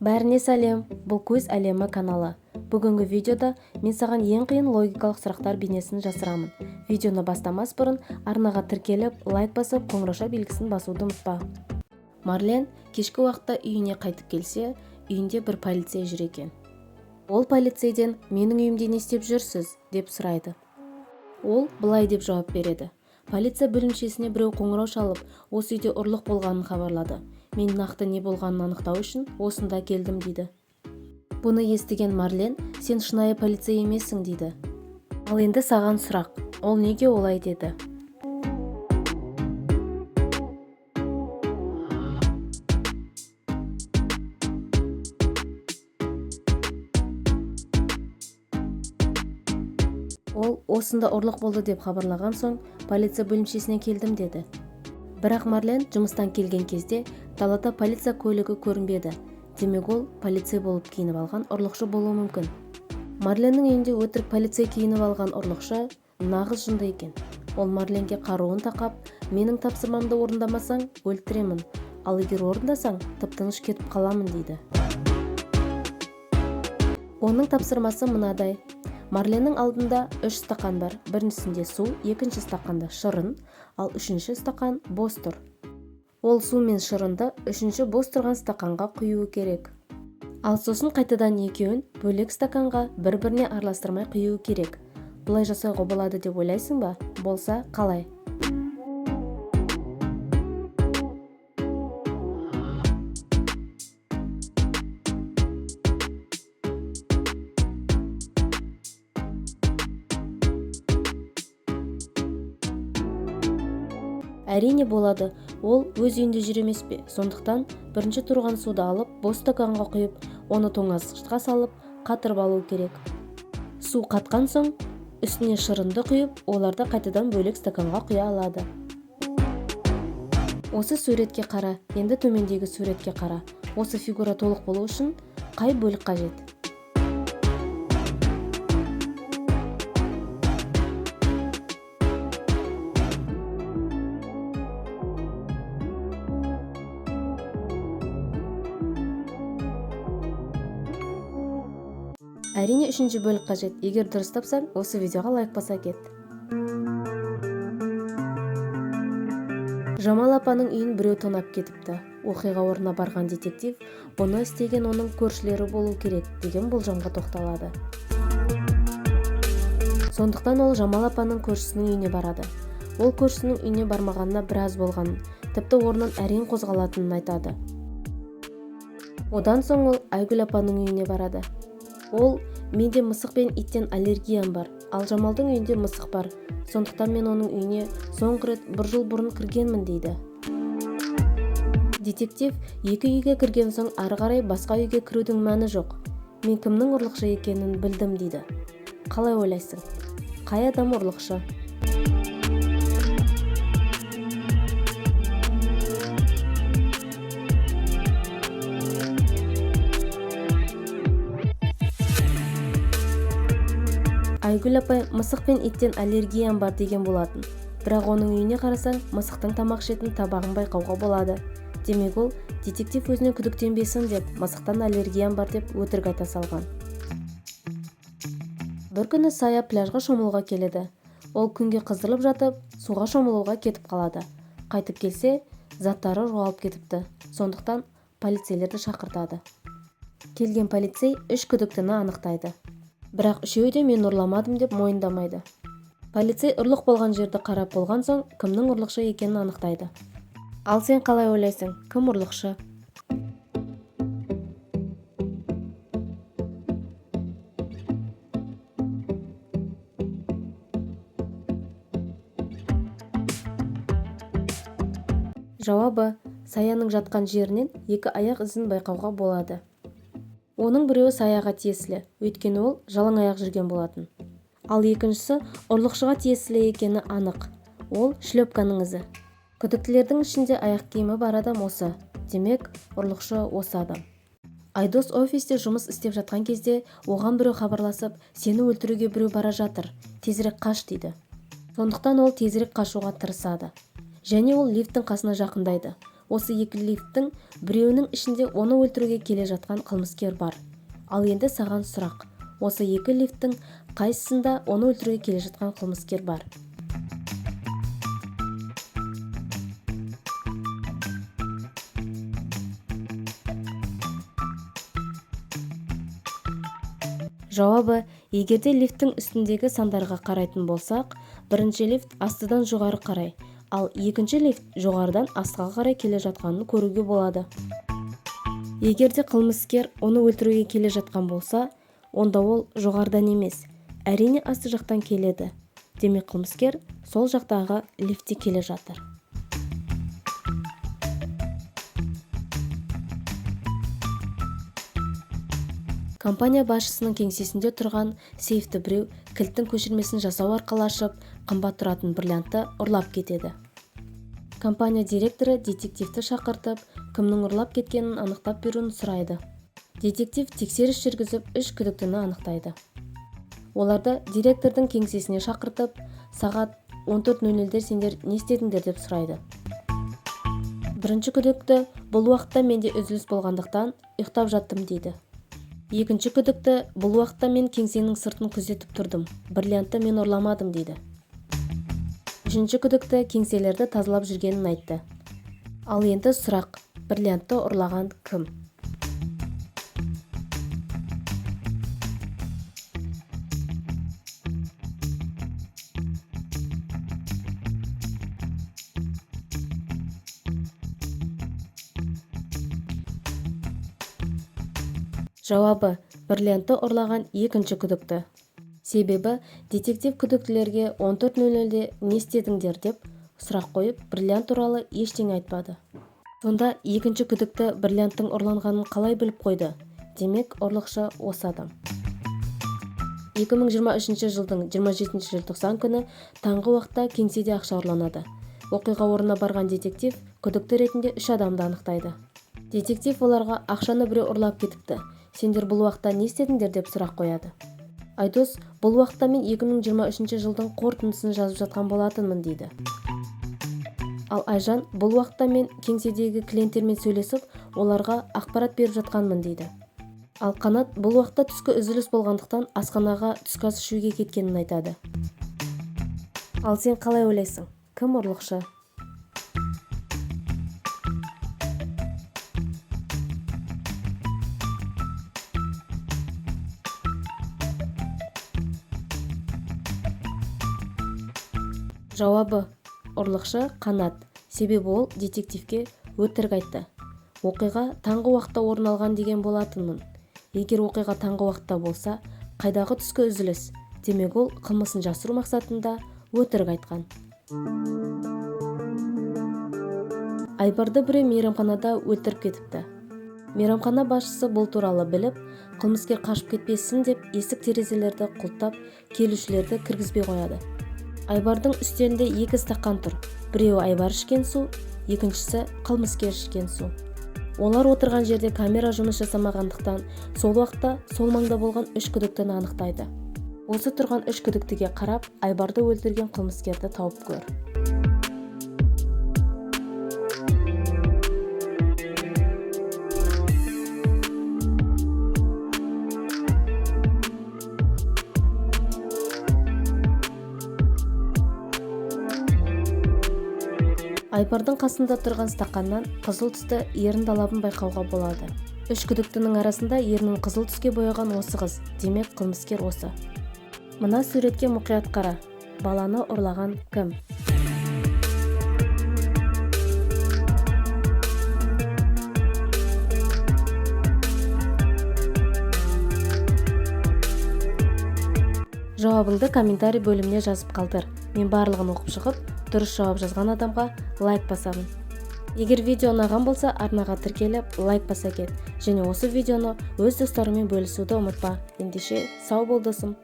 Бәріне сәлем, бұл Көз әлемі каналы. Бүгінгі видеода мен саған ең қиын логикалық сұрақтар бейнесін жасырамын. Видеоны бастамас бұрын арнаға тіркеліп, лайк басып, қоңырауша белгісін басуды ұмытпа. Марлен кешкі уақытта үйіне қайтып келсе, үйінде бір полицей жүр екен. Ол полицейден «Менің үйімде не істеп жүрсіз?» деп сұрайды. Ол былай деп жауап береді. Полиция бөлімшесіне біреу қоңырау шалып, осы үйде ұрлық болғанын хабарлады. Мен нақты не болғанын анықтау үшін осында келдім дейді. Бұны естіген Марлен, сен шынайы полицей емессің дейді. Ал енді саған сұрақ. Ол неге олай деді? Ол осында ұрлық болды деп хабарлаған соң полиция бөлімшесіне келдім деді. Бірақ Марлен жұмыстан келген кезде далада полиция көлігі көрінбеді. Демек ол полицей болып киініп алған ұрлықшы болуы мүмкін. Марленнің үйінде өтірік полицей киініп алған ұрлықшы нағыз жынды екен. Ол Марленге қаруын тақап, менің тапсырмамды орындамасаң, өлтіремін, ал егер орындасаң, тып-тыныш кетіп қаламын дейді. Оның тапсырмасы мынадай. Марленнің алдында 3 стақан бар. Біріншісінде су, екінші стақанда шырын, ал үшінші стақан бос тұр. Ол су мен шырынды үшінші бос тұрған стақанға құюы керек. Ал сосын қайтадан екеуін бөлек стаканға бір-біріне араластырмай құюы керек. Бұлай жасауға болады деп ойлайсың ба? Болса, қалай? Әрине болады. Ол өз үйінде жүр емес пе? Сондықтан бірінші тұрған суды алып, бос стаканға құйып, оны тоңазытқышқа салып, қатырып алу керек. Су қатқан соң, үстіне шырынды құйып, оларды қайтадан бөлек стаканға құя алады. Осы суретке қара, енді төмендегі суретке қара. Осы фигура толық болу үшін қай бөлік қажет? Әрине үшінші бөлік қажет. Егер дұрыс тапсаң, осы видеоға лайк баса кет. Жамал апаның үйін біреу тонап кетіпті. Оқиға орнына барған детектив бұны істеген оның көршілері болу керек деген болжамға тоқталады. Сондықтан ол Жамал апаның көршісінің үйіне барады. Ол көршісінің үйіне бармағанына біраз болғанын, тіпті орнынан әрең қозғалатынын айтады. Одан соң ол Айгүл апаның үйіне барады. Ол, менде мысық пен иттен аллергиям бар, ал Жамалдың үйінде мысық бар, сондықтан мен оның үйіне соңғы рет бір жыл бұрын кіргенмін дейді. Детектив екі үйге кірген соң ары қарай басқа үйге кірудің мәні жоқ. Мен кімнің ұрлықшы екенін білдім дейді. Қалай ойлайсың? Қай адам ұрлықшы? Айгүл апай мысық пен иттен аллергиям бар деген болатын. Бірақ оның үйіне қарасаң, мысықтың тамақ ішетін табағын байқауға болады. Демек ол детектив өзіне күдіктенбесін деп, мысықтан аллергиям бар деп өтірік айта салған. Бір күні Сая пляжға шомылуға келеді. Ол күнге қыздырылып жатып, суға шомылуға кетіп қалады. Қайтып келсе, заттары жоғалып кетіпті. Сондықтан полицейлерді шақыртады. Келген полицей 3 күдіктіні анықтайды. Бірақ үшеуі де мен ұрламадым деп мойындамайды. Полицей ұрлық болған жерді қарап болған соң, кімнің ұрлықшы екенін анықтайды. Ал сен қалай ойлайсың, кім ұрлықшы? Жауабы: Саяның жатқан жерінен екі аяқ ізін байқауға болады. Оның біреуі Саяға тиесілі, өйткені ол жалаң аяқ жүрген болатын. Ал екіншісі ұрлықшыға тиесілі екені анық. Ол шлепканың ізі. Күдіктілердің ішінде аяқ киімі бар адам осы. Демек, ұрлықшы осы адам. Айдос офисте жұмыс істеп жатқан кезде оған біреу хабарласып, сені өлтіруге біреу бара жатыр, тезірек қаш дейді. Сондықтан ол тезірек қашуға тырысады. Және ол лифттің қасына жақындайды. Осы екі лифттің біреуінің ішінде оны өлтіруге келе жатқан қылмыскер бар. Ал енді саған сұрақ. Осы екі лифттің қайсысында оны өлтіруге келе жатқан қылмыскер бар? Жауабы: егерде лифттің үстіндегі сандарға қарайтын болсақ, бірінші лифт астыдан жоғары қарай, ал екінші лифт жоғарыдан астыға қарай келе жатқанын көруге болады. Егерде қылмыскер оны өлтіруге келе жатқан болса, онда ол жоғарыдан емес, әрине асты жақтан келеді. Демек, қылмыскер сол жақтағы лифтте келе жатыр. Компания басшысының кеңсесінде тұрған сейфті біреу кілттің көшірмесін жасау арқылы ашып, қымбат тұратын бриллиантты ұрлап кетеді. Компания директоры детективті шақыртып, кімнің ұрлап кеткенін анықтап беруін сұрайды. Детектив тексеріс жүргізіп, 3 күдіктіні анықтайды. Оларды директордың кеңсесіне шақыртып, сағат 14:00-де сендер не істедіңдер деп сұрайды. Бірінші күдікті бұл уақытта менде үзіліс болғандықтан ұйықтап жаттым дейді. Екінші күдікті бұл уақытта мен кеңсенің сыртын күзетіп тұрдым, бриллиантты мен ұрламадым дейді. Үшінші күдікті кеңселерді тазалап жүргенін айтты. Ал енді сұрақ, бриллиантты ұрлаған кім? Жауабы: бриллиантты ұрлаған екінші күдікті. Себебі детектив күдіктілерге 14:00-де не істедіңдер деп сұрақ қойып, бриллиант туралы ештеңе айтпады. Сонда екінші күдікті бриллианттың ұрланғанын қалай біліп қойды? Демек, ұрлықшы осы адам. 2023 жылдың 27 желтоқсан күні таңғы уақытта кеңседе ақша ұрланады. Оқиға орнына барған детектив күдікті ретінде 3 адамды анықтайды. Детектив оларға ақшаны біреу ұрлап кетіпті, сендер бұл уақытта не істедіңдер деп сұрақ қояды. Айдос, бұл уақытта мен 2023 жылдың қорытындысын жазып жатқан болатынмын дейді. Ал Айжан, бұл уақытта мен кеңседегі клиенттермен сөйлесіп, оларға ақпарат беріп жатқанмын дейді. Ал Қанат бұл уақытта түскі үзіліс болғандықтан асханаға түскі ас ішуге кеткенін айтады. Ал сен қалай ойлайсың, кім ұрлықшы? Жауабы: ұрлықшы Қанат. Себебі ол детективке өтірік айтты. Оқиға таңғы уақытта орын алған деген болатынмын. Егер оқиға таңғы уақытта болса, қайдағы түскі үзіліс? Демек, ол қылмысын жасыру мақсатында өтірік айтқан. Айбарды біреу мейрамханада өлтіріп кетіпті. Мейрамхана басшысы бұл туралы біліп, қылмыскер қашып кетпесін деп есік терезелерді құлыптап, келушілерді кіргізбей қояды. Айбардың үстелінде 2 стақан тұр. Біреуі Айбар ішкен су, екіншісі қылмыскер ішкен су. Олар отырған жерде камера жұмыс жасамағандықтан, сол уақытта сол маңда болған 3 күдіктіні анықтайды. Осы тұрған 3 күдіктіге қарап, Айбарды өлтірген қылмыскерді тауып көр. Айбардың қасында тұрған стақаннан қызыл түсті ерін далабын байқауға болады. 3 күдіктінің арасында ернін қызыл түске бояған осы қыз, демек қылмыскер осы. Мына суретке мұқият қара. Баланы ұрлаған кім? Жауабыңды комментарий бөліміне жазып қалдыр. Мен барлығын оқып шығып, дұрыс жауап жазған адамға лайк басамын. Егер видео ұнаған болса, арнаға тіркеліп, лайк баса кет. Және осы видеоны өз достарыңмен бөлісуді ұмытпа. Ендеше, сау бол досым.